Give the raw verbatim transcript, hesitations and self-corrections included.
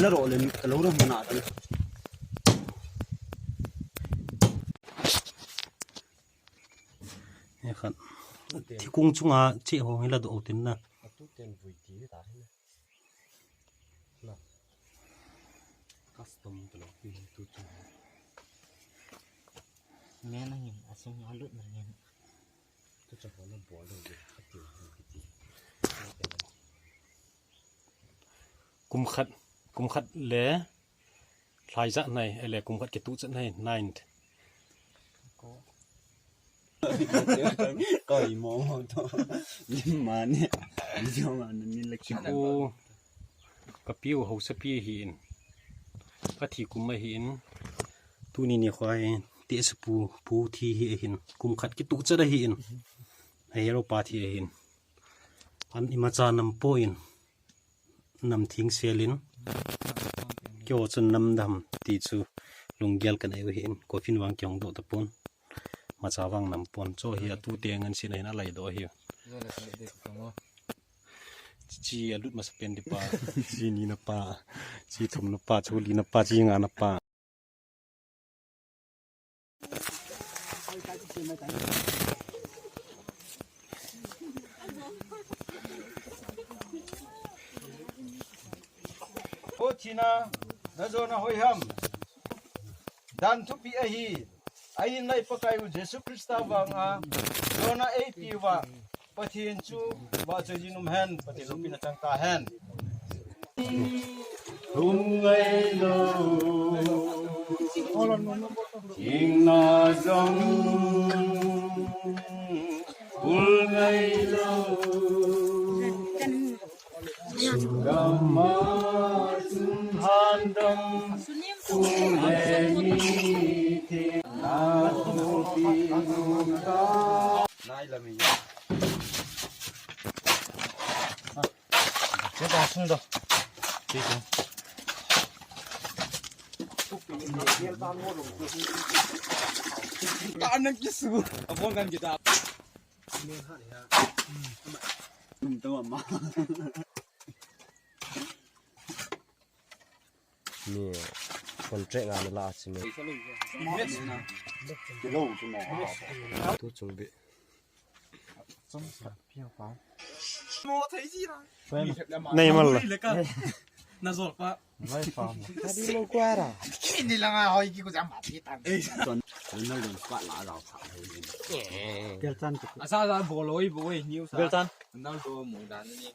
Laro le, kalora huna dan. Ni khat. Thikung chunga che ho hi ladoh tin na. Atu ten vui ti ta hi na. Na. Custom to lo pi tu chu. Mena hin asung alut na hin. Tu chu ho na bol lo de. Kum khat, kum khat le lhaija nai, ele kum khat kituh chet nai, ninth. Koi mo mo to. Lim mane. Lim mane ni le. Ko kapiu hausapi ahin. Athi kum ahin. Tuni nikho hi te sapu pu thi hi ahin. Kum khat kituh chet ahin. Ahero pa thi ahin. An imacha nam pon. Nam thing selin. Keiho chun nam dam ti chu lunggel kanei u ahin. Coffin vang kihong doh tapon. Macha vang nam pon. Cho hi atu te ngan sin ahin alai doh hi. Chi alut masa pen di pa. Chi ni na pa. Chi thum na pa. Chi li na pa. Chi nga na pa. Ko thina, na jona hoi ham. Dan thupi ahi. Ahin lai Pakaiyu Jesu Christa vanga jona eipiuva Pathen chu vahchoi jing umhen, Pathen loupina chang tahen. Thum ngailou, thingna jong phul ngailou. Gamma chun handam kum le ni thina thupi ka. Nai la mi. Che ta sung do. Che ta. Ta nang kisu. Abon kan kita. Tum tum ama. Ni contract nga na la si me. Tu chung bi. Nei mal la. Na zol pa. Vai pa. Adi mo kwara. Ni la nga hoi ki ko jam ba pi tan. Ronaldo pa la la sa. Belchan. Asa sa boloi boi niu sa. Belchan. Ronaldo mo dan ni.